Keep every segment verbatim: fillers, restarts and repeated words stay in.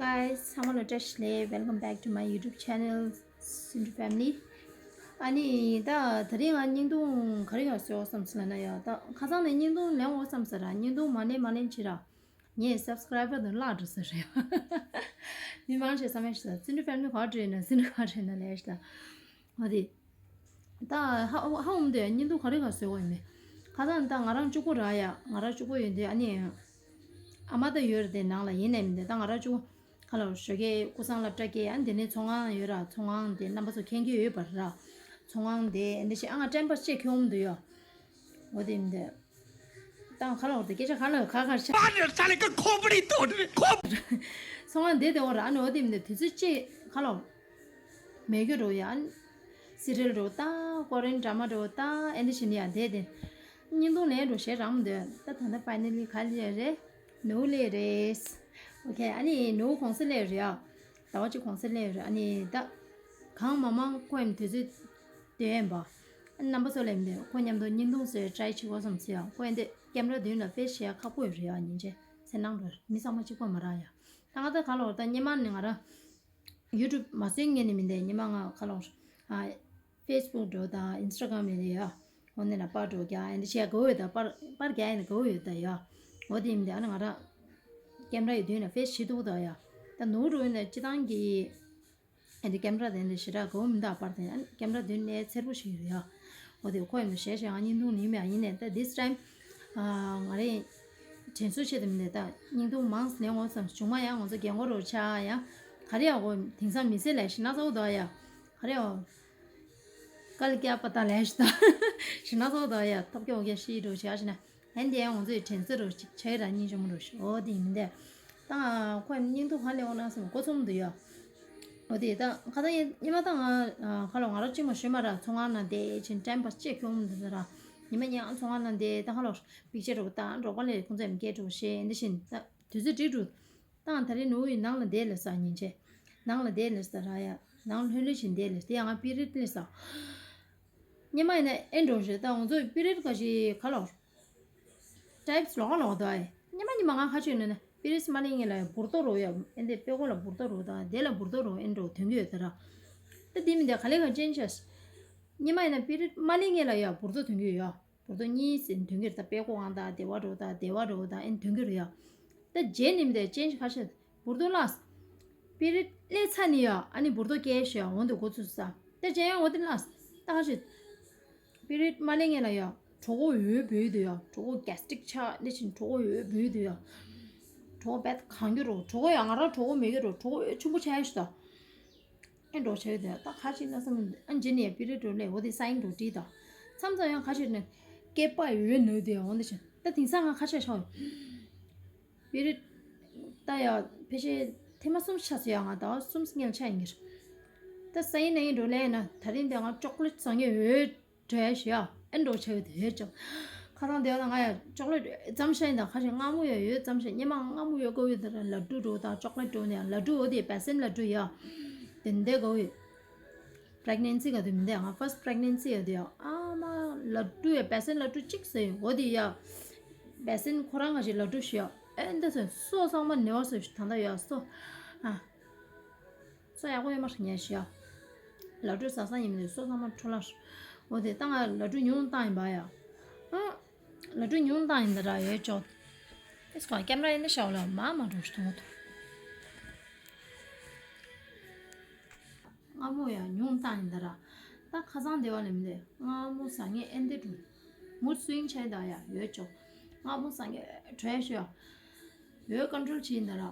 Hi, ཚང་མ་ལ་བཀྲ་ཤིས་བདེ་ལེགས། Welcome back to my YouTube channel, Sindhu Family. ཨ་ནི་ད་དེ་རིང་ང་བརྙན་ཐུང་ག་རེ་ཡང་བཟོས་བསམ་སོང་ལབ་ན་ཡ། ད་ཁ་སང་ནས་བརྙན་ཐུང་ལེན་འོ་བསམ་ས་ར། བརྙན་ཐུང་མ་ལེན་མ་ལེན་བྱེད་ར། ངའི་སབ་སི་ཀ་རའི་བར་དུ་བརླག་འགྲོ་ས་རེད། མི་མང་ཆེ་བསམ་ཡས་ཤི་ད། སིན་ཌུ་ཕེ་མི་ལི་ག་འདྲ་ཡིན་ན་སིན་ཌུ་ག་འདྲ་ཡིན་ན་ལས་ཤི་ད། འོ་དེ། ད་ཧ་ཧ་འོམ་དེ་བརྙན་ཐུང་ག་རེ་ག་བཟོས་འོ་ཡིན་མེད། ཁ་སང་ད་ང་རང་གཅིག་པོ་ར་ཡ། ང་རང་གཅིག་པོ་ཡོད་དེ། ཨ་ནི་ཨ་མ་ད་ཡོད་རེད་དེ་ནང་ལ། ཡིན་ནའི་མི་འདུག་ད་ང་རང་གཅིག་པོ་ཁ་ལོ་ཞོགས་ཀས་ཀུ་སང་སློབ་གྲྭ་སྐྱེལ། ཨ་ནི་དེ་ནས་ཚོང་ཁང་ཡོད་ར། ཚོང་ཁང་དེ་རྣམ་པ་ཚོ་མཁྱེན་གྱི་ཡོད་པ་ར། ཚོང་ཁང་དེ་འདི་ཞིག་ཨ་ང་ཊེམ་པ་སི་ཅེ་ཁྱོད་འོམ་དུ་ཡོད། འོ་དེ་མི་འདུག་ད་ཁ་ལོ་དེ་སྐད་ཆ་ག་ལ་ག་ག་ཆ། ཚོང་ཁང་དེ་དེ་འོ་ར། ཨ་ནི་འོ་དེ་མི་འདུག་དུས་ཚོད་ཅེ་ཁ་ལོ། མེད་རྒྱུ་འགྲོ་ཡ། སི་རི་ཡལ་འགྲོ་ད། ཀོ་རི་ཡན་ཌ་ར་མ་འགྲོ་ད། ཨེ་འདི་བྱེད་ནི་ཡ་དེ་དེ། བརྙན་ཐུང་ལེན་འགྲོ་ཞེ་དྲག་མི་འདུག་ད་ད་ལྟ་ཕའི་ནལ་ལི་ག་ལེ་རེད། ནུ་ལེ་རེད། ཨོ་ཁེ། ཨ་ནི་ནུ་གོང་ས་ལེ་རེད་ཡ། ཟླ་བ་གཅིག་གོང་ས་ལེ་རེད། ཨ་ནི་ད་གང་མ་མང་ཁོ་ཡང་དུས་ཚོད་དེ་ཡན་པ། ཨ་ནི་རྣམ་པ་ཚོ་ལེ་མི་འདུག་ཁོ་མཉམ་དུ་བརྙན་ཐུང་བཟོས་ཊ་རའི་བྱེད་དགོས་བསམ་སི་ཡ། ཁོ་ཡང་དེ་ཀེམ་ར་མདུན་ལ་ཕེ་སི་བྱེད་ཡ་ཁག་པོ་ཡོད་རེད་ཡ། ཉིན་བྱེད་ཚེ་ནང་འགྲོ་མི་ཚང་མ་གཅིག་པ་མ་རག་ཡ། ད་ང་ད་ག་ལོ་ད་སྙེ་མ་ནི་ང་ར། ཡུ་ཊུབ་མ་བཟོས་ངེས་ནི་མིན་ཏེ། སྙེ་མ་ང་ཁ་ལོ། ཨ། ཕེ་སི་བུག་འགྲོ་དང་ཨིན་སི་ཊ་གྷ་རམ་ཡིན་ཡ། འོ་ནི་ལ་པར་འགྲོ་རྒྱ་ཨེ་འདི་བྱས་དགའ་བོ་ཡོད་ད། པར་པར་རྒྱ་ཨེ་འདི་དགའ་བོ་ཡོད་ད་ཡ། འོ་དེ་ཡིན་ཏེ་ཨ་ནི་ང་རང་ཀེམ་ར་ཡི་མདུན་ལ་ཕེ་སི་བྱེད་ཐུབ་ད་ཡ། ད་ནུ་འགྲོ་ཡིན་ན་སྤྱི་བཏང་གི་ཨེ་འདི་ཀེམ་ར་དེ་འདི་ཞེ་དྲག་དགའ་བོ་མི་འདུག་པར་དེ་ཨ་ནི་ཀེམ་ར་མདུན་ནས་འཚེར་པོ་ཞིག་ཡོད་ཡ། འོ་དེ་ཁོ་ཡིན་ནོ་ཞེ་ཞེ་ང་བརྙན་ཐུང་ནི་མེད་ཡིན་ནས། ད་this time ང་རེ་དྲན་གསོ་བྱེད་དུ་མི་འདུག་ད་བརྙན་ཐུང་མང་ཙམ་ལེན་འོང་བསམ། བྱུང་མ་ཡང་ང་ཚོ་རྒན་གོག་རུ་ཆགས་ཡ། ག་རེ་ཡ་གོ་དེང་སང་མི་ཚེ་ལས་ཞེ་ན་ཚ་བོ་འདུག་ཡ། ག་རེ་ཡ་དཀའ་ལས་བརྒྱབ་པ་ད་ལས་ཞེ་ད་ཞེ་ན་ཚ་བོ་འདུག་ཡ། ཐོབ་སྐྱོ་འོ་ཀྱ་ཤི་རུ་ཆགས་ཞེ་ན། ཨ་ནི་དེ་ཡང་ང་ཚོའི་དྲན་གསོ་རུ་ཅིག་ཆགས་ཡ་ར་སྙིང་རྗེ་མོ་རུ་ཞུ། འོ་དེ་ཡིན་ཏེ། ད་ཁོ་བརྙན་ཐུང་ག་ལེན་འོང་ན་བསམ་འགོ་རྩོམ་འདུག་ཡ། འོ་དེ་ད་ཁ་ད་ཡིན་ཉི་མ་ད་ང་ཁ་ལོ་ང་རང་གཅིག་མ་ཞུས་མ་ར། ཚོང་ཁང་ནང་བསྡད་ཕྱིན་ཊེམ་པ་སི་ཅེ་ཁྱོད་འོམ་འདི་ཟེར་ར། ཉི་མ་ཉི་ཨང་ཚོང་ཁང་ནང་བསྡད་ད་ཁ་ལོ་པིག་ཅར་རུ་ད་འགྲོགས་པ་ལས་ཁོང་ཚོས་མི་སྐད་འགྲོ་ཤེས་འདི་བཞིན་ད་དུས་ཚོད་འགྲིག་འགྲོ། ད་ང་ད་རེས་ནུ་བོ་ཡི་ནང་ལ་བསྡད་ལ་ས་ཉིན་བྱས། ནང་ལ་བསྡད་ལ་ས་ར་ཡ། ནང་ལྷོད་ལྷོད་བཞིན་བསྡད་ལ་དེ་ཡང་ང་པི་རིད་ལ་ས། སྙེ་མ་ཡིན་ན་ཨེ་འགྲོ་ཞེས་ད་ང་ཚོ་པི་རིད་ག་ཞིག་ཁ་ལོ། ཊེབ་སི་ལོག་ལོག་དོ་ཨེ། སྙེ་མ་སྙེ་མ་ང་ཁ་ཆོད་ནས་ན་པི་རིས་མ་ལེན་ངེས་ལ་ཡ་འབུར་ཏོ་རོ་ཡ། ཨེ་འདི་པེ་ཀོ་ལ་འབུར་ཏོ་རོ་དང་དེ་ལ་འབུར་ཏོ་རོ་ཨེ་འགྲོ་དོན་གྱི་ཡོད་ད་ར། ད་དེ་མི་འདི་ག་ལེ་ག་ཅན་ཤ། སྙེ་མ་ཡིན་ན་པི་རིས་མ་ལེན་ངེས་ལ་ཡ་འབུར་ཏོ་དོན་གྱི་ཡོད་ཡ། འབུར་ཏོ་གཉིས་ཟིན་དོན་གྱི་ད་པེ་ཀོ་ཨང་ད་དེ་བ་རོ་ད་དེ་བ་རོ་ད་ཨེ་དོན་གྱི་རོ་ཡ། ད་རྗེས་ནི་མི་འདི་ཅན་ཤ་ཁ་ཤ། འབུར་ཏོ་ལགས། པི་རིས་ལས་ཚ་ནི་ཡ་ཨ་ནི་འབུར་ཏོ་སྐྱེ་ཤ་འོན་དུ་འགོ་ཚུགས་ས། ད་ཅན་ཡང་འོ་དེ་ལགས། ད་ཁ་ཤ། པི་རིད་མ་ལེན་ངེས་ལ་ཡ། གྲོད་ཁོག་འོད་འབོད་དུ་ཡ། གྲོད་ཁོག་གེ་སི་ཊིག་ཆགས་ནི་བཞིན་གྲོད་ཁོག་འོད་འབོད་དུ་ཡ། གྲོད་ཁོག་བད་གང་རྒྱུ་རོ། གྲོད་ཁོག་ཡ་ང་རང་གྲོད་ཁོག་མེད་ཀྱི་རོ། གྲོད་ཁོག་འོད་ཆེན་པོ་ཆགས་ཡ་ཞུ་ད། ཨེ་འགྲོ་ཆགས་ཡོད་དུ་ཡ། ད་ཁ་ཅིག་ན་བསམ་ཨ་ཇེ་ནི་ཡ་པི་རིད་འགྲོ་ལས་འོ་དེ་སའིན་འགྲོ་བྲིས་ད། མཚམས་མཚམས་ཡང་ཁ་ཅིག་ནི་སྐེད་པ་འོད་ནོ་དུ་ཡ་འོ་འདི་བཞིན་ད་དེང་སང་ང་ཁ་ཆག་ཆགས་ཡོད། པི་རིད། ད་ཡ་ཕལ་ཆེར་ཐེངས་མ་གསུམ་ཆགས་སོང་ཡ། ང་ཟླ་བ་གསུམ་སྔོན་ཆགས་ཡིན་གྱི་རེད། ད་ས་ཡིན་ན་ཡིན་འགྲོ་ལས་ན་ད་རིང་འདི་ང་ཅོག་ལེ་ཊི་ཟ་ངེས་འོད་འགྲོ་ཡ་ཞུ་ཡ། ཨེ་འགྲོ་ཆེ་བའི་དེ་ཡོད་ཅོག་ཁ་སང་འདི་ཡོད་ན་ང་ཡ་ཅོག་ལེ་ཊི་ཙམ་ཤ་ཡིན། ད་ཁ་ཤས་མངར་མོ་ཡ་ཡོད་ཙམ་ཤ། སྙེ་མ་མངར་མོ་ཡོད་དགོས་ཡོད། ད་ལ་ཌུ་འགྲོ་དང་ཅོག་ལེ་ཊི་འགྲོ་ནས་ལ་ཌུ་འོ་དེ་བེ་སན་ལ་ཌུ་ཡ། དེ་འདྲ་དགོས་ཡོད། པི་རེག་ནན་སི་ག་དུས་མི་འདས་ང་ཕར་སི་པི་རེག་ནན་སི་ཡ་དུས་ཡ། ཨ་མ་ལ་ཌུ་ཡ་བེ་སན་ལ་ཌུ་གཅིག་ཟོས་ཡོད། འོ་དེ་ཡ་བེ་སན་ཁོ་རང་ང་ཞིག་ལ་ཌུ་ཞུ་ཡ། ཨེ་འདི་ཟོས་སོ་ཚང་མ་ནེ་བ་ཟོས་ད་ལྟ་ཡ་སོ། ཨ་སོ་ཡག་པོ་ཡོད་མ་རེད་ངས་ཞུ་ཡ། ལ་ཌུ་ཟ་ས་ཡིན་མི་འདུག་སོ་ཚང་མ་འཕྲོ་བརླག་འོ་དེ་ད་ང་ལ་ཌུ་ཉུང་བཏང་ཡིན་པ་ཡ། ཨ། ལ་ཌུ་ཉུང་བཏང་ཡིན་ད་ར་ཡོད་ཅོག་ཨེ་སྐོར་ཀེམ་ར་ཡིན་ན་ཤའོ་ལ་མ་མ་འགྲོ་ཞུ་དོང་དུ། མངར་མོ་ཡང་ཉུང་བཏང་ཡིན་ད་ར། ད་ཁ་སང་དེ་བ་ལས་མི་འདས་མངར་མོ་ཟ་ངེས་ཨེ་འདི་འགྲོ། མུ་སུ་ཡིན་ཆ་ཡིན་ད་ཡ་ཡོད་ཅོག་མངར་མོ་ཟ་ངེས་བྲོས་ཤོ་ཡ། ཡོད་ཀོན་ཊོལ་བྱེད་ཡིན་ད་ར།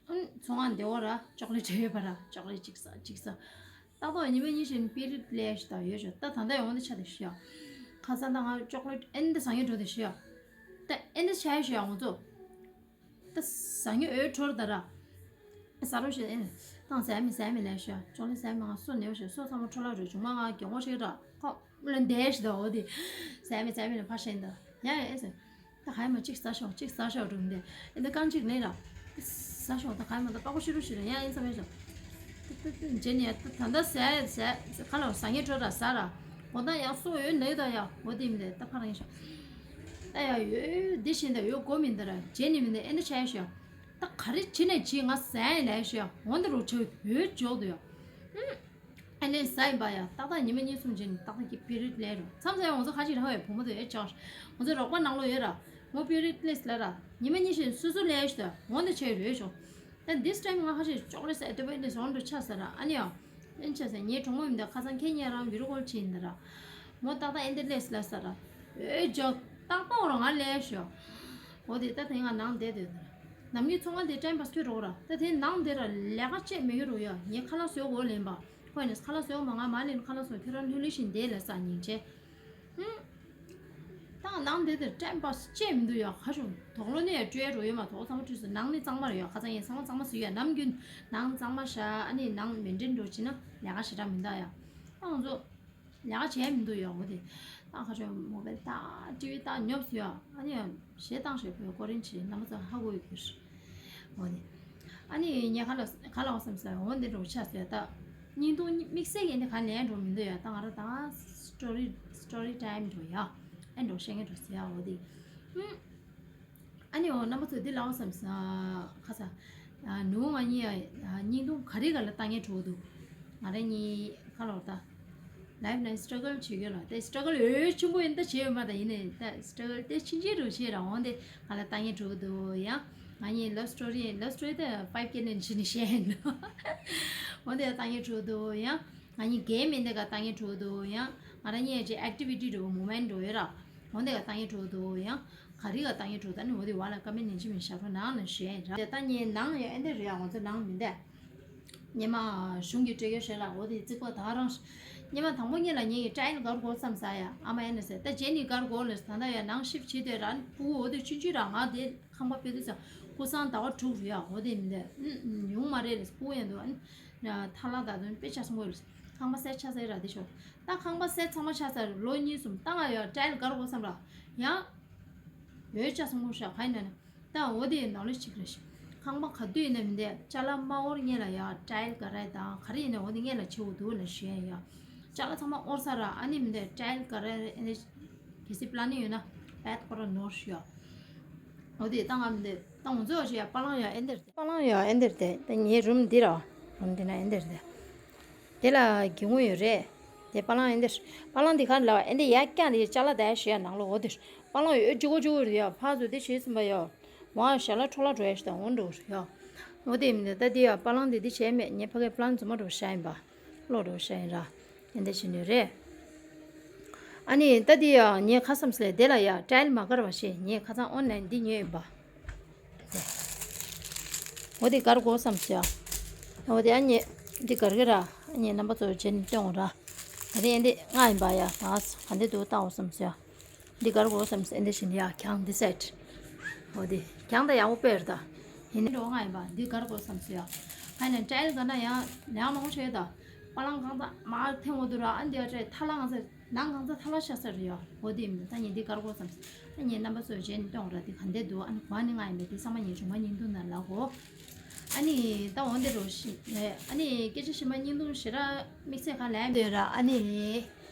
ཨུན་ཚོང་ང་འདི་བ་ར་ཅོག་ལེ་ཊི་ཡོད་པ་ར་ཅོག་ལེ་ཊི་གཅིག་ཟ་གཅིག་ཟ། ཏག་ཏག་ཉི་མ་གཉིས་ཤིག་པི་རིད་ལས་ཤི་ད་ཡོད་ཤོ། ད་ད་ལྟ་ཡོང་འདི་ཆ་དེ་ཤི་ཡ། ཁ་སང་ད་ང་ཅོག་ལེ་ཊི་ཨེ་འདི་ཟ་ངེས་འགྲོ་དེ་ཤི་ཡ། ད་ཨེ་འདི་ཆ་ཡ་ཤི་ཡ་ང་ཚོ། ད་ཟ་ངེས་འོད་འཕྲོ་ད་ར། ཨེ་ཟ་རོ་ཤི་ཨེ། ད་ཟ་མི་ཟ་མི་ལས་ཤི་ཡ། ཅོག་ལེ་ཟ་མི་ང་སོ་ནེའོ་ཤི་སོ་ཚང་མ་འཕྲོ་ལ་རོ་བྱུང་མ་ང་གྱོང་མོ་ཤི་ར་ཁོ་ལ་འདས་ཤི་ད་འོ་དེ། ཟ་མི་ཟ་མི་ལ་ཕ་ཤེན་ད་ཡ་ཨེ་ཟེར། ད་ག་ཡ་མ་གཅིག་ཟ་ཤོག་གཅིག་ཟ་ཤོག་འགྲོ་མི་འདི་ཨེ་འདི་རྐང་གཅིག་ལེན་ར། ཟ་ཤོག་ད་ག་ཡ་མ་ད་པགས་པོ་ཤི་རུ་ཤི་ར་ཡ་ཨེ་ཟ་མེད་ཤོག་ད་ད་ད་རྗེས་ནས་ད་ད་ད་ཟ་ཟ་ཁ་ལ་ཟ་ངེས་འཕྲོ་ར་ཟ་ར། འོ་ད་ཡང་སོ་འོད་ནས་ད་ཡ་འོ་དེ་མི་འདི་ད་ཕ་རང་ཤོག་ད་ཡ་ཡོད་འདི་བཞིན་ད་ཡོད་གོ་མི་འདི་ར་རྗེས་ནས་མི་འདི་ཨེ་འདི་ཆ་ཡ་ཤོག་ད་ག་རེ་བྱེད་ནས་བྱེད། ང་ཟ་ཡ་ལས་ཤོད་ཡ། འོན་ཏེ་རོ་ཆོས་བོད་འཇོག་ཏུ་ཡོད། ཨ་ནི་ཟ་ཡིན་པ་ཡ། ཏག་ཏག་ཉི་མ་གཉིས་གསུམ་རྗེས་ནས་ཏག་ཏག་གི་པི་རིད་ལས་རོ། མཚམས་ཟ་ཡ་ང་ཚོ་ཁ་ཅིག་རང་བའི་བུ་མོ་དེ་ཨེ་ཅོག་ང་ཚོ་རོགས་པ་ནང་ལོགས་ཡོད་ར། ངོ་པི་རིད་ལས་ལ་ར། ཉི་མ་གཉིས་ཤིག་སུ་སུ་ལས་ཤོད་ཡ། འོན་ཏེ་ཆོས་རོ་ཤོག་ད་this time ང་ཁ་ཤས་ཅོག་ལེ་སེ་ཏོ་པེ་ནི་སོང་འགྲོ་ཆ་ས་ར། ཨ་ནི་ཡང་ཨེན་ཆ་ས་ངའི་གྲོགས་མོ་མི་འདུག་ཁ་སང་ཁེ་ཉེ་རང་བི་རུ་ཀོལ་བྱས་ཡིན་ད་ར། མོ་ཏག་ཏག་ཨེ་འདི་ལེ་སི་ལ་ས་ར། ཨེ་ཇོ་ཏག་ཏག་རང་ང་ལས་ཤོ། འོ་དེ་ད་དེ་ང་ནང་བསྡད་དོད་ད་ར། ནམ་གྱི་ཚོང་ཁང་དེ་ཊེམ་པ་སི་ཁྱོད་རོགས་ར། ད་དེ་ནང་དེ་ར་ལས་ཀ་བྱེད་མི་ཡོད་རོགས་ཡ། ངས་ཁ་ལག་བཟོས་གོ་ལེན་པ། ཁོ་ནས་ཁ་ལག་བཟོས་མ་ང་མ་ལེན་ཁ་ལག་བཟོ་ཁྱོད་རང་ལྷོད་ལྷོད་བཞིན་བསྡད་ལ་ས་སྙིང་རྗེ། ཧུམ། ད་ནང་དེ་དེར་ཊེམ་པ་སི་ཅེས་མི་འདུག་ཡ། ཁ་ཤུང་དོག་ལོ་ནས་སྤྲོད་རོ་ཡོད་མ་གཏོགས་ཚང་མ་བྲིས་སོ། ནང་ནི་གཙང་མ་རེད་ཡ། ཁ་ཚང་ཡིན་ཚང་མ་གཙང་མ་བཟོས་ཡ། ནམ་རྒྱུན་ནང་གཙང་མ་བཞག་ཨ་ནི་ནང་མེན་ཊེན་འགྲོ་བྱེད་ན་ལས་ཀ་ཞེ་དྲག་མི་འདུག་ཡ། ཨང་ཚོ་ལས་ཀ་བྱས་མི་འདུག་ཡ། འོ་དེ་ད་ཁ་ཤུང་མོ་བེལ་ད་ཊི་ཝི་ད་ཉོབ་སོ་ཡ། ཨ་ནི་ཞེ་སྡང་ཞེ་པོའི་ཀོ་རིན་ཆེ་རྣམ་པ་ཚོ་ཧ་གོ་ཡོད་གི་རེད། འོ་དེ། ཨ་ནི་ངས་ག་ལ་ག་ལ་བསམ་ས་འོ་འདི་འགྲོ་ཆ་ཟེར་ད། བརྙན་ཐུང་དམིགས་བསལ་གྱི་འདི་ག་ལས་འགྲོ་མི་འདུག་ཡ། ད་ང་ར་ད་སི་ཊོ་རི་སི་ཊོ་རི་ཊེམ་འགྲོ་ཡ། ཨེ་འགྲོ་བཤད་མཁན་འགྲོ་ཟེར་ཡ་འོ་དེ། ཨ་ནི་འོ་རྣམ་པ་ཚོ་འདི་ལ་བསམ་ས་ཁ་ས། ནུ་ང་གཉིས་ཡ་བརྙན་ཐུང་ག་རེ་ག་ལ་ལྟ་མཁན་འགྲོ་འདུག་ང་ར་གཉིས་ག་ལ་བར་ད། ལའིབ་ནང་སི་ཊྲ་གལ་བྱེད་ཀྱི་ལ་དེ་སི་ཊྲ་གལ་འོས་ཆེན་པོ་ཡིན་ད་བྱེད་ཡོད་མ་ད་ཡིན་ནའི་ད་སི་ཊྲ་གལ་དེ་ཕྱིན་ཆད་རུ་བྱེད་ར་འོང་དེ་ང་ལ་ལྟ་ངན་འགྲོ་གི་འདུག་ཡང་ང་གཉིས་ལབ་སི་ཊོ་རི་ལབ་སི་ཊོ་རི་དེ་ཕའིབ་ཀེ་ལེན་བྱེད་ནི་བཤད་ཡིན་འདུག་འོང་དེ་ལྟ་ངན་འགྲོ་གི་འདུག་ཡང་ང་གཉིས་གེམ་ཡིན་དེ་ག་ལྟ་ངན་འགྲོ་གི་འདུག་ཡང་ང་ར་གཉིས་ཀྱི་ཨེག་ཊི་བི་ཊི་འགྲོ་མུ་མེན་འགྲོ་ཡོད་ར་འོང་དེ་ག་ལྟ་ངན་འགྲོ་གི་འདུག་ཡང་ག་རི་ག་ལྟ་ངན་འགྲོ་ད་ནི་འོ་དེ་བ་ལ་ཀ་མེན་ནན་ཅི་མིན་ཞབས་བྲོ་ནང་ལ་བཤད་ཡིན་ར་དེ་ལྟ་ངན་ནང་ཡང་ཨེ་འདེ་རེད་ཡ་ང་ཚོ་ནང་མི་འདེ། སྔོན་མ་གཞུང་གི་སྤྲོད་ཡོལ་ཞེས་ལ་འོ་དེ་རྩིག་པ་ད་རང་། སྔོན་མ་དང་པོ་ཉིད་ལ་ངེད་ཀྱི་ཊ་ཡལ་གར་དགོས་བསམ་ས་ཡ་ཨ་མ་ཡ་ནི་ཟེར་ད་རྗེས་ནི་གར་དགོས་ལ་ད་ལྟ་ཡ་ནང་ཤིབ་བྱེད་དུས་རང་ཕྲུ་གུ་འོ་དེ་ཆུང་ཆུང་རང་ང་དེ་ཁང་པ་ཕེབས་དུས་ས་ཀུ་སང་ཟླ་བ་དྲུག་རེད་ཡ་འོ་དེ་མི་འདུག་ཡོང་མ་རེད་ལ་ཕྲུ་གུ་ཡང་འདུག་ཨ་ནི་ཐ་ལ་ད་དུང་དཔེ་ཆ་སོང་གོ་ལ་ཁང་པ་སེ་ཆ་ཟེར་ར་དེ་ཤོག་ད་ཁང་པ་སེ་ཚང་མ་ཆ་ཟེར་ལོ་གཉིས་གསུམ་ད་ང་ཡ་ཊ་ཡལ་གར་དགོས་བསམ་ར་ཡང་ཡོད་ཆ་སོང་གོ་ཤ་ཁ་ཡིན་ན་ནི། ད་འོ་དེ་ནོ་ལེ་ཇི་ཅིག་རེད་ཤག་ཁང་པ་ག་དུས་ཡིན་ན་མི་འདས་ཅ་ལག་མ་འོར་སྔོན་ལ་ཡ་ཊ་ཡལ་ག་རེ་དང་ག་རེ་ཡིན་ན་འོ་དེ་སྔོན་ལ་བྱེད་དགོས་འདུག་ལ་ཞུ་ཡ་ཡ། ཅ་ལག་ཚང་མ་འོར་ས་ར་ཨ་ནི་མི་འདས་ཊ་ཡལ་ག་རེ་ཨ་ནི་གལ་སྲིད་པི་ལ་ནིང་ཡོད་ན་བེད་ཁོ་ར་ནོར་ཞུ་ཡ། འོ་དེ་ད་ང་མི་འདས་ད་ང་ཚོ་ཞུ་ཡ་པ་ལང་ཡ་ཨེ་འདིར་དེ་པ་ལང་ཡ་ཨེ་འདིར་དེ་ད་ངའི་རུམ་འདི་ར་རུམ་འདི་ན་ཨེ་འདིར་དེ། དེ་ལ་སྒེའུ་ཁུང་ཡོད་རེད། དེ་པ་ལང་ཨེ་འདིར། པ་ལང་འདི་ག་ལ་ཨེ་འདི་ཡར་བརྐྱངས་ཏེ་ཅ་ལག་དེ་ཞུ་ཡ་ནང་ལོགས་འོ་དེར། པ་ལང་ཡོད་ཅིག་གོ་ཅིག་གོ་རེད་ཡ་ཕར་ཚུར་དེ་བྱས་ཟིན་པ་ཡ། ཝང་ཞལ་ལག་འཕྲོ་བརླག་འགྲོ་ཡ་ཞིག་དང་འོ་འགྲོ་རེད་ཡ། འོ་དེ་མི་འདུག་ད་དེ་ཡ་པ་ལང་དེ་དེ་བྱས་མེད་ངས་ཕ་གའི་པི་ལན་རྫུན་མ་འགྲོ་བྱ་ཡིན་པ། ལོག་འགྲོ་བྱ་ཡིན་ར། ཨེ་འདི་བྱས་ནི་རེད། ཨ་ནི་ད་དེ་ཡ་ངས་ཁ་བསམ་སེ་དེ་ལ་ཡ་ཊ་ཡལ་མ་དཀར་བ་ཞེས་ངས་ཁ་སང་ཨོན་ལན་འདི་ཉོས་ཡིན་པ། འོ་དེ་གར་དགོས་བསམ་སོང་ཡ། འོ་དེ་ཨ་ནི་འདི་གར་གི་ར་ཨ་ནི་རྣམ་པ་ཚོ་བྱས་ནས་སྟོན་འོང་ར། ད་དེ་ཨེ་འདི་ལྔ་ཡིན་པ་ཡ་ད་ག་འདི་འདུག་བཏང་འོང་བསམ་སོང་ཡ། འདི་གར་དགོས་བསམ་སོང་ཨེ་འདི་བཞིན་ཡ་གྱང་འདི་སེ་ཊི། འོ་དེ་གྱང་ད་ཡག་པོ་དཔེ་རེད་ད། ཡིན་ནི་འགྲོ་ལྔ་ཡིན་པ་འདི་གར་དགོས་བསམ་སོང་ཡ། ཨ་ནི་ཊ་ཡལ་ག་ན་ཡང་ལས་མང་པོ་བྱས་ད། པ་ལང་གང་ད་མར་འཐེན་འོ་དུ་ར་ཨ་འདི་ཨ་ཊ་ཐ་ལ་ང་ཚ། ནང་གང་ཚ་ཐ་ལ་ཤ་ས་རེད་ཡོ། འོ་དེ་མིན་ད་ངས་འདི་དཀར་གོ་བསམ། ཨ་ངས་རྣམ་པ་ཚོ་བྱས་ནས་སྟོན་ར་འདི་ག་འདྲ་འདུག་ཨ་ནི་གོ་ནི་ང་ཡིན་པས་འདི་ཚང་མ་ངས་བྱུང་བ་ཉིན་ཐུང་ན་ལ་གོ། ཨ་ནི་ད་འོ་འདི་རོ་ཤི། ཨ་ནི་སྐད་ཆ་ཤི་མ་ཉིན་ཐུང་ཞེ་དྲག་དམིགས་བསལ་ག་ལ་འདོད་ར་ཨ་ནི།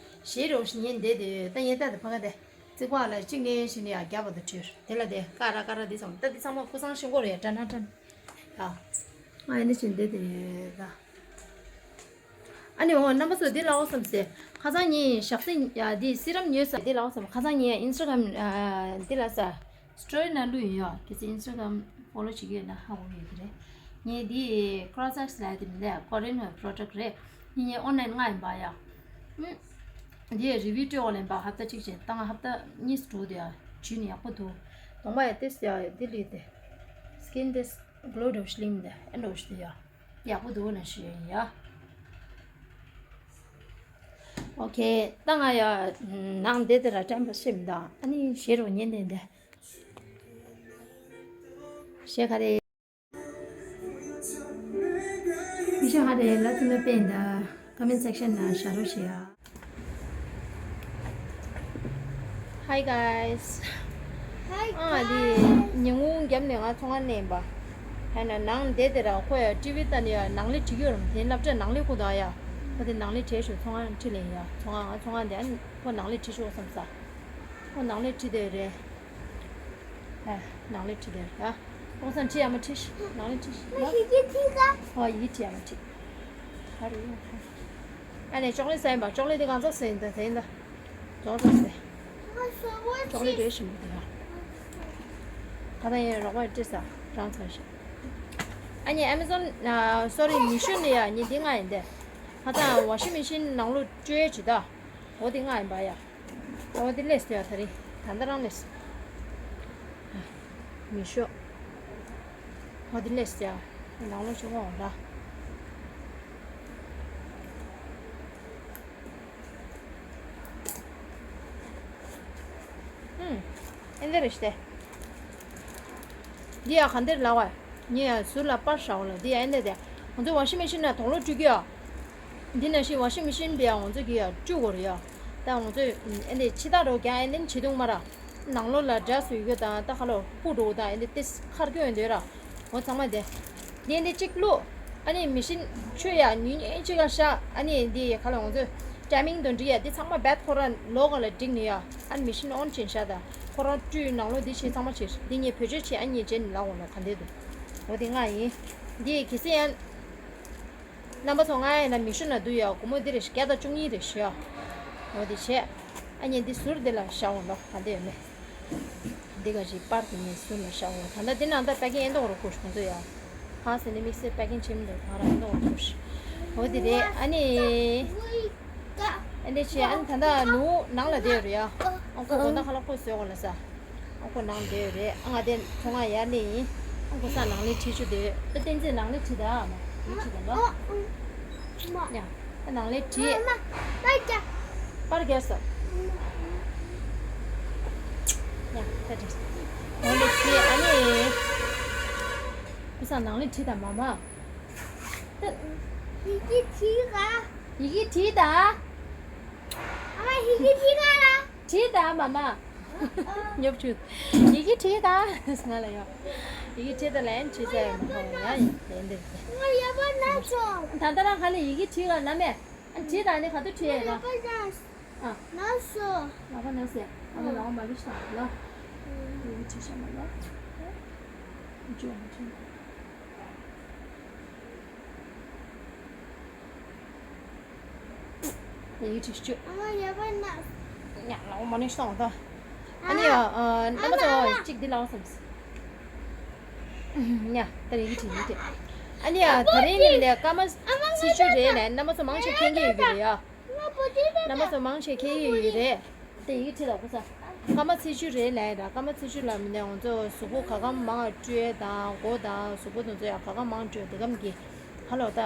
ཞེ་རོ་ཤི་ཉན་འདི་འདི་ད་ངས་ད་ད་ཕ་ག་དེ། རྩིག་པ་ལ་གཅིག་ནས་ཤི་ནས་ཡ་རྒྱབ་པ་དང་བྲིས་དེ་ལ་དེ་ཀ་ར་ཀ་ར་འདི་ཚང་མ་ད་འདི་ཚང་མ་ཁུ་སང་ཤི་གོ་རེད་ད་ན་ད། ཡ། ང་ཡིན་ན་ཤི་འདི་འདི་ད། ཨ་ནི་འོ་རྣམ་པ་ཚོ་འདི་ལའོ་བསམ་སེ། ཁ་སང་ཉིན་ཞག་སེ་ཡ་འདི་སི་རམ་ཉོས་ས་འདི་ལའོ་བསམ། ཁ་སང་ཉིན་ཨིན་སི་ཊ་གྷ་རམ་འདི་ལ་ས་སི་ཊོ་རི་ནང་བླུགས་ཡིན་ཡོ། གལ་སྲིད་ཨིན་སི་ཊ་གྷ་རམ་ཕོ་ལོ་བྱེད་ཀྱི་ཡོད་ན་ཧ་གོ་གི་ཡོད་ཀྱི་རེད། ངས་འདི་ཁོ་ར་སེག་སི་ལ་དེ་མི་འདྲ་ཀོ་རི་ཡན་པོ་རོ་ཌག་རེད། ངས་ཨོན་ལན་ལྔ་ཡིན་པ་ཡ། འདི་རི་བིའུ་སྤྲོད་འོག་ལེན་པ་ཧབ་ཏ་གཅིག་བྱས་ད་ང་ཧབ་ཏ་གཉིས་སུ་འགྲོ་དེ་ཡ་བྱུས་ནས་ཡག་པོ་འདུག་གདོང་པ་ཡ་ཏེ་སི་ཡ་འདི་ལུས་ཏེ། སི་ཀིན་ཏེ་སི་གློ་འདྲ་བོ་ཞིག་ལིང་ཏེ་ཨེ་འདྲ་བོ་ཞིག་ཏེ་ཡ། ཡག་པོ་འདུག་ན་ཞུ་ཡིན་ཡ། ཨོ་ཁེ། ད་ང་ཡ་ནང་བསྡད་དེ་ར་དྲན་པ་ཤེས་མི་འདུག་ཨ་ནི་ཞེ་རོ་ཉན་ཏེ་འདི། ཞེ་ག་རེ། མི་ཤ་ཧ་རེ་ལ་ཐུ་ནུ་པེན་ད་ཀོ་མེན་སེག་ཤན་ན་ཤ་རོ་ཞེ་ཡ། Hi guys. Hi guys. ཨ་དེ་ཉིན་གུང་རྒྱབ་ནས་ང་ཚོང་ཁང་ནས་ཡིན་པ། ཧ་ན་ནང་བསྡད་དེ་ར་ཁོ་ཡ་ཊི་ཝི་ལྟ་ནས་ཡ་ནང་ལས་བྲིས་ཡོད་རམ་དེ་སློབ་གྲྭ་ནང་ལས་ཁོ་དང་ཡ། ཁོ་དེ་ནང་ལས་བྲིས་ཤོག་ཚོང་ཁང་ཁྲིད་ལེན་ཡ་ཚོང་ཁང་ང་ཚོང་ཁང་དེ་ཨ་ནི་ཁོ་ནང་ལས་བྲིས་ཤོག་བསམ་ས། ཁོ་ནང་ལས་བྲིས་དེ་རེད། ཨ་ནང་ལས་བྲིས་དེ་རེད་ཡ། ཨོ་སང་ཁྲིད་ཡ་མ་ཁྲིད་ཤི། ནང་ལ་ཁྲིད་ཤི། ཡི་གེ་ཁྲིད་ག་ཨོ་ཡི་གེ་ཁྲིད་ཡ་མ་ཁྲིད། ཧ་རེ་ཡོང་ཐལ། ཨ་ནི་ཅོག་ལེ་ཟ་ཡིན་པ། ཅོག་ལེ་དེ་གང་ཚོགས་ཟ་ཡིན་ད་དེ་ཡིན་ད། ཅོག་ཙེ་ཟ། ཅོག་ལེ་འདྲེ་ཞིམ་པོ་དེ་ཡ། ད་ད་ཡིན་རོགས་པ་ཁྲིད་ས་རང་ཚང་ཤི། ཨ་ནི་ཨ་མེ་ཟོན་སོ་རི་མི་ཤོ་ནི་ཡ་ཉི་འདི་ང་ཡིན་དེ། ད་ད་ཝ་ཤིང་མི་ཤིན་ནང་ལོ་བཅོས་ཅི་ད། འོ་དེ་ང་ཡིན་པ་ཡ། འོ་དེ་ལས་སྟེ་ཡ་ད་རེ། ད་ད་རང་ལས། མི་ཤོ། འོ་དེ་ལས་སྟེ་ཡ། ནང་ལོ་ཆུ་འོང་ར། ཨུམ། ཨེ་འདི་རེ་སྟེ། འདི་ཡ་ག་འདིར་ལ་བ། ཉི་ཡ་ཟུར་ལ་པར་ཤའོ་ལ་འདི་ཡ་ཨེ་འདི་དེ། ང་ཚོ་ཝ་ཤིང་མེ་ཤིན་ན་དོང་ལོ་བཀྲུ་གི་ཡ། འདི་ན་ཤི་ཝ་ཤིང་མེ་ཤིན་པའི་ཡ་ང་ཚོ་གི་ཡ་བཅུ་གོ་རེ་ཡ། ད་ང་ཚོ་ཨེ་འདི་ཕྱི་ཐག་རོ་རྒྱ་ཨེ་འདི་ཕྱི་དུང་མ་ར། ནང་ལོ་ལ་འདྲ་སུ་ཡོད་དང་ད་ཁ་ལོ་སྤུ་འགྲོ་དང་ཨེ་འདི་ཏིས་ཁར་གྱོན་འདོད་ར། འོ་ཚང་མ་དེ། འདི་འདི་གཅིག་བླུག་ཨ་ནི་མེ་ཤིན་ཆུ་ཡ་ཉུང་ཉུང་གཅིག་ག་ཤ། ཨ་ནི་འདི་ཁ་ལོ་ང་ཚོ་ཊའི་མིང་དང་འགྲིག་ཡ་འདི་ཚང་མ་བད་ཁོ་ར་ལོག་ག་ལ་འགྲིག་ནི་ཡ། ཨ་ནི་མེ་ཤིན་ཨོན་ཅན་ཤ་ད་ཁོ་རང་བཀྲུས་ནང་ལོ་འདི་ཤེས་ཚང་མ་ཆེ། འདི་ངས་བེད་སྤྱོད་ཆེ་ཨ་ནི་རྗེས་ནི་ལ་འོ་ལ་ག་འདི་འདུག་འོ་དེ་ང་ཡིན། འདི་གི་སི་ཡན། རྣམ་པ་ཚོ་ང་ཡིན་ན་མི་ཤོ་ན་འདུག་ཡ། སྒོར་མོ་འདི་རེ་བརྒྱ་དང་བཅུ་གཉིས་རེ་ཞུ་ཡ། འོ་དེ་བྱས། ཨ་ནི་འདི་ཟུར་འདི་ལ་བཞག་འོང་ལོ་ག་འདི་ཡོད་མེད། འདི་ག་ཞིག་པར་དེ་ནས་ཟུར་ལ་བཞག་འོང་། ད་ལྟ་འདི་ནང་ད་པེ་ཀིང་ཨེ་འདོག་རོ་ཁུ་ཤོང་ཚོ་ཡ། ཧ་སེ་ནི་དམིགས་བསལ་པེ་ཀིང་བྱེད་མི་འདུག་ད་རང་ཨེ་འདོག་རོ་ཁུ་ཤོ། འོ་དེ་རེད། ཨ་ནི། ཨ་འདི་བྱས་ཨ་ནི་ད་ལྟ་ནུ་ནང་ལ་བསྡད་རེད་ཡ། ཨ་ཁོ་དགོང་དག་ཁ་ལག་ཁོ་བཟོས་འོང་ལ་ས། ཨ་ཁོ་ནང་བསྡད་ཡོད་རེད། ཨ་ང་དེ་ཁོ་ང་ཡར་སླེབས་ཡིན། ཨ་ཁོ་ས་ནང་ལས་ཁྲིད་ཆུ་དེ་ཨ་བསྟན་འཛིན་ནང་ལས་ཁྲིད་ད་ཨ་མ་ཡིད་ཁྲིད་ད་ལོ། ཡ་ཨ་ནང་ལས་ཁྲིད། པར་རྒྱག་ས། ཡ་ད་ཁྲིད། ནང་ལས་ཁྲིད་ཨ་ནི། ཁོ་ས་ནང་ལས་ཁྲིད་ད་མ་མ། ཡི་གེ་ཁྲིད་ག་ཡི་གེ་ཁྲིད་ད། ཨ་མ་ཡི་གེ་ཁྲིད་ག་ལ། བྲིས་དང་མ་མ། ཉོབ་ཆུ། ཡི་གེ་བྲིས་དང་ང་ལ་ཡོད། ཡི་གེ་བྲིས་དང་ལན་བྲིས་ཟེར་མ་ཧོ་ཡ་ཡིན་ལན་འདེབས་ཏེ། ང་ཡ་པ་ན་སོ། ད་ལྟ་རང་ག་ལ་ཡི་གེ་བྲིས་ག་ན་མེད། ཨ་བྲིས་དང་ནི་ག་དུ་བྲིས་ཡ་ཡ་ན་ཨ། ན་སོ། ལ་པ་ན་སེ། ཨ་ན་ལ་པ་མ་ལུས་དང་ལ། ཡི་གེ་བྲིས་ཤ་མ་ལ། ཅོ་མ་ཅོ། ཡིག་ཆ་སྤྱོད། ཨ་ཡ་པ་ན། ཉ་ལ་འོ་མ་ནི་སོང་ད། ཨ་ནི་ཡ་རྣམ་པ་ཚོ་གཅིག་འདི་ལ་འོ་སམ། ཉ་ད་རེ་ཡིག་ཆ་ཡིག་ཆ། ཨ་ནི་ཡ་ད་རེ་ནི་ལས་ཀ་མ་སི་ཆུ་རེད་ལས་རྣམ་པ་ཚོ་མང་ཆེ་མཁྱེན་གྱི་ཡོད་ཀྱི་རེད་ཡ། རྣམ་པ་ཚོ་མང་ཆེ་མཁྱེན་གྱི་ཡོད་རེད། དེ་ཡིག་ཁྲིད་ལ་ཁུ་ས། སྐར་མ་ཚེས་བཅུ་རེད་ལབ་ཡ་ད། སྐར་མ་ཚེས་བཅུ་ལ་མི་འདྲ་ང་ཚོ་གཟུགས་པོ་ག་གམ་མང་བཀྲུས་དང་མགོ་དང་གཟུགས་པོ་དེ་ཚོ་ཡང་ག་གམ་མང་བཀྲུས་དེ་གམ་གྱི་ཧ་ལོ་ད།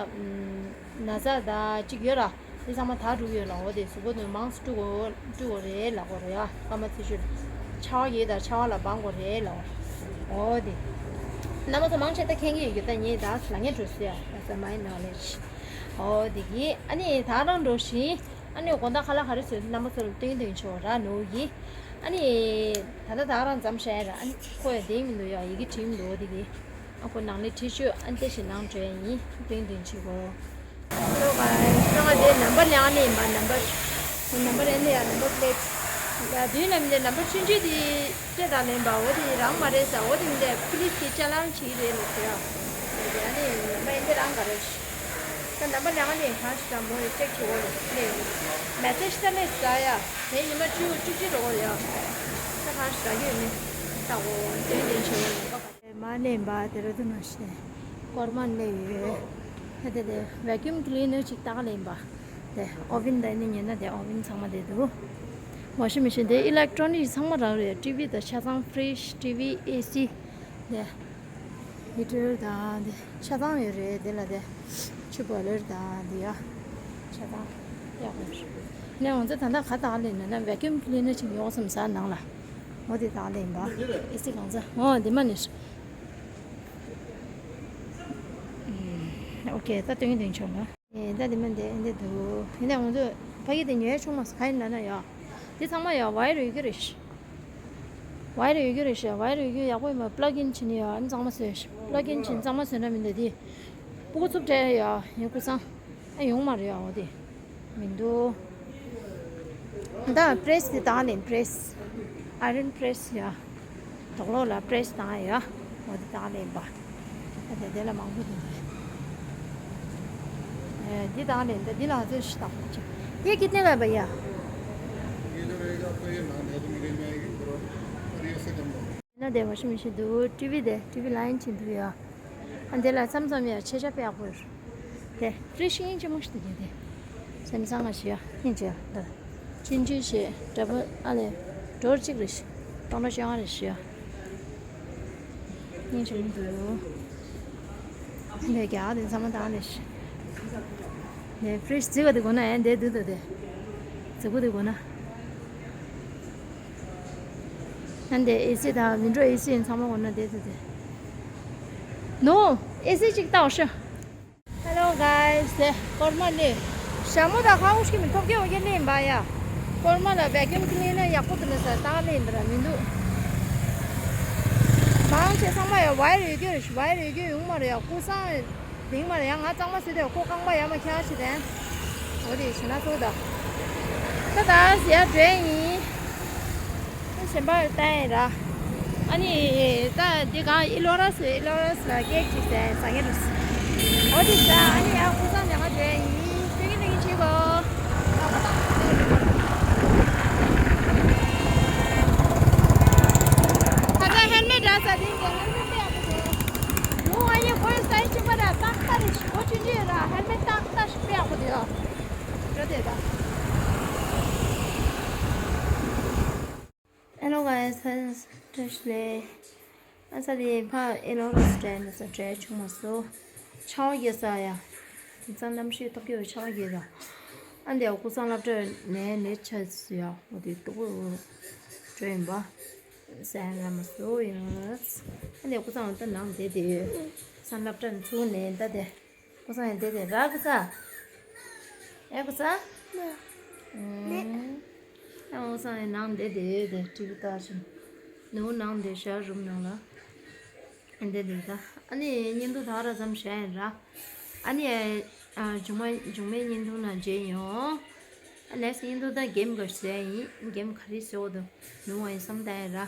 ན་ཚ་ད་གཅིག་ཡོད་ར། དེ་ཚང་མ་དག་འགྲོ་གི་ཡོད་ལ། འོ་དེ་གཟུགས་པོ་དེ་མང་སུ་བཀྲུ་དགོས་བཀྲུ་དགོས་རེད་ལབ་དགོས་རེད་ཡ། སྐར་མ་ཚེས་བཅུ་ལ་ཆར་པ་ཡོད་ད་ཆར་པ་ལ་སྦང་དགོས་རེད་ལབ། འོ་དེ་རྣམ་པ་ཚོ་མང་ཆེ་ད་མཁྱེན་གྱི་ཡོད་ཀྱི་ད་ངས་ད་ལ་ངས་འགྲོ་སྲིད་ཡ། That's my knowledge. འོ་དེ་གི་ཨ་ནི་ད་རང་འགྲོ་བཞིན། ཨ་ནི་དགོང་དག་ཁ་ལག་ག་རེ་བཟོས་རྣམ་པ་ཚོ་ལ་སྟོན་སྟོན་ཆོག་ར་ནོ་ཡི། ཨ་ནི། ད་ལྟ་ད་རང་འཛོམས་བྱས་ར་ཨ་ནི་ཁོ་ཡ་དེང་མི་འདུག་ཡ་ཡི་གེ་བྲིས་མི་འདུག་འོ་དེ་གི། ཨ་ཁོ་ནང་ལས་བྲིས་ཆོག་ཨ་ནི་དེ་བཞིན་ནང་འགྲོ་ཡ་ཡིན་སྟོན་སྟོན་ཆོག་གོ། ཨ་ལོ་ག་ང་དེ་ནམ་བར་ལེང་ནི་ཡིན་པ་ནམ་བར། ཁོ་ནམ་བར་ཨེ་ནི་ཡ་ནམ་བར་པི་ལེ་ཊི། ཡ་དུས་ནམ་དེ་ནམ་བར་ཆུང་ཆུང་དེ་སྤྲད་དང་ལེན་པ་འོ་དེ་རང་མ་རེད་ས་འོ་དེ་མི་འདྲ་པི་ལི་སི་དེ་ཅ་ལང་བྱེད་ཀྱི་རེད་ལ་ཟེར་ཡ། ཨ་ནི་ནམ་བར་ཨེ་འདི་རང་ག་རེད། ད་ནམ་པ་ལེང་ནས་གང་ཞིག་དང་མོ་ཡི་ཅེག་བྱེད་འོ་ལེ་ལེ། མེ་སེ་ཇི་ད་ལེ་ཟ་ཡ། དེ་ཉི་མ་བཅུ་བཅུ་གཅིག་རེ་འོ་ཡ། ད་གང་ཞིག་རག་གི་ཡོད་མེད་ད་འོ་དོན་དོན་བྱེད་འོ་ལེ། མ་ལེན་པ་དེ་རུ་དུ་མ་ཤེས། སྐོར་མ་ལེ་ཡོད། ད་དེ་དེ་བེ་ཀུམ་ཀི་ལི་ནར་ཅིག་ད་ག་ལེན་པ། དེ་ཨོ་ཝིན་ད་ནི་ཉེ་ན་དེ་ཨོ་ཝིན་ཚང་མ་དེ་འདུག་ཝ་ཤིང་མེ་ཤིན་དེ་ཨི་ལེག་ཊོ་ནིག་ཚང་མ་རག་རེད། ཊི་ཝི་དང་ཆ་ཚང་། ཕི་རིཇ། ཊི་ཝི། ཨེ་སི། དེ། ཧི་ཊར་དང་དེ་ཆ་ཚང་ཡོད་རེད། དེ་ལ་དེ་ཆུ་བོ་ལེར་དང་དེ་ཡ་ཆ་ཚང་ཡག་པོ་རེད། ནས་ང་ཚོ་ད་ལྟ་ག་དག་ལེན་ན་ན་བེ་ཀུམ་ཀི་ལི་ནར་ཅིག་ཉོ་བསམ་ས་ནང་ལ། འོ་དེ་དག་ལེན་པ། ཨེ་སི་གང་ཚ་འོ་དེ་མ་ནི། ཨོ་ཁེ་ད་སྟོན་གྱི་དོན་ཆོག་ལ། ཨེ་ད་དེ་མ་འདི་འདི་འདུག་ཡིན་ན་ང་ཚོ་ཕ་གི་དེ་ཉོ་ཡ་ཆུང་མ་སུ་ག་ཡིན་ན་ན་ཡ། དེ་ཚང་མ་ཡ་ཝའི་རི་ཡོད་ཀྱི་རེད། ཝའི་རི་ཡོད་རྒྱུ་རེད་ཤག་ཝའི་རི་ཡོད་རྒྱུ་ཡག་པོ་ཡིན་པ། པ་ལག་ཨིན་བྱས་ནས་ཡ་ཨ་ནི་གཙང་མ་བཟོས་ཤག་པ་ལག་ཨིན་བྱས་ནས་གཙང་མ་བཟོས་ན་མི་འདུག་དེ་སྤུ་གུ་ཚུབ་སྤྲད་ཡ་ཡིན་ཁུ་སང་ཨ་ཡོང་མ་རེད་ཡ། འོ་དེ་མི་འདུག་ད་པི་རེ་སི་དེ་བཏང་ལེན། པི་རེ་སི། ཨ་རན་པི་རེ་སི་ཡ། དོག་ལོག་ལ་པི་རེ་སི་བཏང་ཡ། འོ་དེ་དང་ལེན་པ། ཨ་དེ་དེ་ལ་མང་པོ་འདུག་ཨེ་འདི་དང་ལེན་ད་འདི་ལ་ཚོད་ཤི་དང་པོ་ཅིག ये कितने का है भैया? ये जो रहेगा आपका, ये नान है तो मीडियम में आएगी, और, और ये उससे कम होगा। ན་དེ་ཝ་ཤིང་མེ་ཤིན་འདུག་ཊི་ཝི་དེ་ཊི་ཝི་ལ་ཡིན་ཕྱིན་འདུག་ཡ། ཨ་འདི་ལ་མཚམས་མཚམས་ཡ་ཆེ་ཆ་དཔེ་ཡག་པོ་རེད། དེ་ཕི་རི་ཤི་ཡིན་ཅི་མོ་ཞིག་འདུག་གི་དེ། སེམས་བཟང་ང་ཞིག་ཡ་ཡིན་ཅི་ཡ་འདི། ཅིན་ཅི་ཞེས་འདྲ་པོ་ཨ་ལེ། ཌོ་ལར་གཅིག་རེད་ཤི། སྟོང་ཕྲག་བཅོ་ལྔ་རེད་ཤི་ཡ། སྙིང་རྗེ་མོ་འདུག་ལས་རྒྱག་དེ་ཚང་མ་དང་ལས་ཤི། ནས་ཕི་རི་ཤི་རྫིག་པ་དེ་དགོས་ན་ཡང་འདས་དུས་དོ་དེ། རྫིག་པོ་དེ་དགོས་ན། ཨ་འདས་ཨེ་སི་དང་ཝིན་ཌོ་ཨེ་སི་ཡིན་ཚང་མ་དགོས་ན་འདས་དུས་དེ། ནོ། ཨེ་སི་གཅིག་བཏང་ཤོག Hello guys། དེ་སྐོར་མ་ལས། ཞྭ་མོ་དང་ཁ་འུ་ཤི་མི་ཐོག་གེ་འོ་གེ་ལེན་པ་ཡ། སྐོར་མ་ལ་བེ་ཀུམ་ཀི་ལིན་ན་ཡག་པོ་དུ་ནི་ས་ཏག་ལེན་དུ་ར་མི་འདུག་མང་ཆེ་ཚང་མ་ཡ་ཝའི་རེ་གྱོད་ཝའི་རེ་གྱོད་ཡོང་མ་རེད་ཡ། ཀུ་སང་དེང་མ་རེད་ཡ། ང་གཙང་མ་ཟེར་དེ་ཁོ་རྐང་པ་ཡ་མ་ཁྱང་ཞིག་དེ། འོ་དེ་ཞེ་ན་ཚོ་ད། ད་ད་ཟེར་ཡ་འགྲོ་ཡིན། གཞན་པ་བལྟ་ཡིན་ར། ཨ་ནི་ད་འདི་གང་ཨི་ལོ་ར་སི་ཨི་ལོ་ར་སི་ལ་ཀེག་ཅིག་ཟ་ཟ་ངེ་རུ། འོ་དེ་ཟ། ཨ་ནི་ཡང་ཁུ་སང་ཉག་ག་འདྲེ་ཡིན་ཁྱོད་ཀྱི་ནི་ཅི་གོ། ད་ད་ཧེལ་མེད་འདྲ་ས་དེ་འདྲ་ཧེལ་མེད་དཔེ་ཡག་པོ་འདུག་ལུང་ཨ་ཡེ་ཁོའི་སའི་ཅིག་པ་ར་ཏག་ཏག་རེ་ཞིག་གོ་ཆུན་ཆུན་ར་ཧེལ་མེད་ཏག་ཏག་ཞིག་དཔེ་ཡག་པོ་འདུག་འགྲོ་དེ་ད། Hello guys། ཧེ་བཀྲ་ཤིས་བདེ་ལེགས། ཨ་ས་དེ་ཕ་ཨེ་ལོ་རོ་སི་ཊེན་ས་བྲེ་ཆུང་མ་སོ། ཆའོ་ཡེ་ས་ཡ། དེང་སང་གནམ་གཤིས་ཐོབ་ཀྱི་ཡོད་ཆའོ་ཡེ་ས། ཨ་འདི་ཡ་ཀུ་སང་སློབ་གྲྭ་ནས་ནས་ཆ་སུ་ཡ་འོ་དེ་ཏུ་ཀུ་བྲེ་ཡིན་པ། སན་ར་མ་སོ་ཡ། ཨ་འདི་ཡ་ཀུ་སང་ད་ནང་བསྡད་དེ་ཡོད། སང་སློབ་གྲྭ་ནས་ཚུར་ནས་ད་དེ། ཀུ་སང་ཡང་བསྡད་དེ་ར་ཀུ་སང་། ཨེ་ཀུ་སང་། ཨེ། ཨ་ཀུ་སང་ཡང་ནང་བསྡད་དེ་དེ་ཊི་ཝི་ལྟ་བཞིན། ནུ་ནང་དེ་ཞག་རུམ་ནང་ལ། ཨེ་བསྡད་དེ་ད། ཨ་ནི་བརྙན་ཐུང་ད་ག་ར་ཙམ་བཞག་ཡིན་ར། ཨ་ནི་ཨ་མཇུག་མ་མཇུག་མའི་བརྙན་ཐུང་ནང་མཇལ་ཡོང་། ཨ་ནེག་སི་བརྙན་ཐུང་ད་གེམ་ག་བཟོ་ཡ་ཡིན། གེམ་ག་རེ་བཟོ་འོ་དོ། ནུ་བ་ཡིན་བསམ་བཏང་ཡིན་ར། ཨ་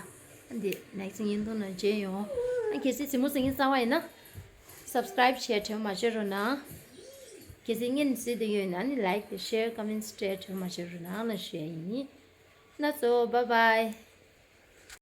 འདི་ནེག་སི་བརྙན་ཐུང་ནང་མཇལ་ཡོང་། ཨ་གལ་སྲིད་རྩེད་མོ་རྩེ་མཁན་རྩ་བ་ཡིན་ན། སབ་སི་ཀ་རའིབ་བྱས་བྲེལ་མ་བྱེད་རོགས་གནང་། གལ་སྲིད་བརྙན་གཟིགས་དུ་ཡོད་ན་ནི་ལའིག་དང་ཤེར་ཀོ་མེན་ཊི་སྤྲད་བྲེལ་མ་བྱེད་རོགས་གནང་ལ་ཞུ་ཡ་ཡིན། ན་ཚོ་བྷའི་བྷའི།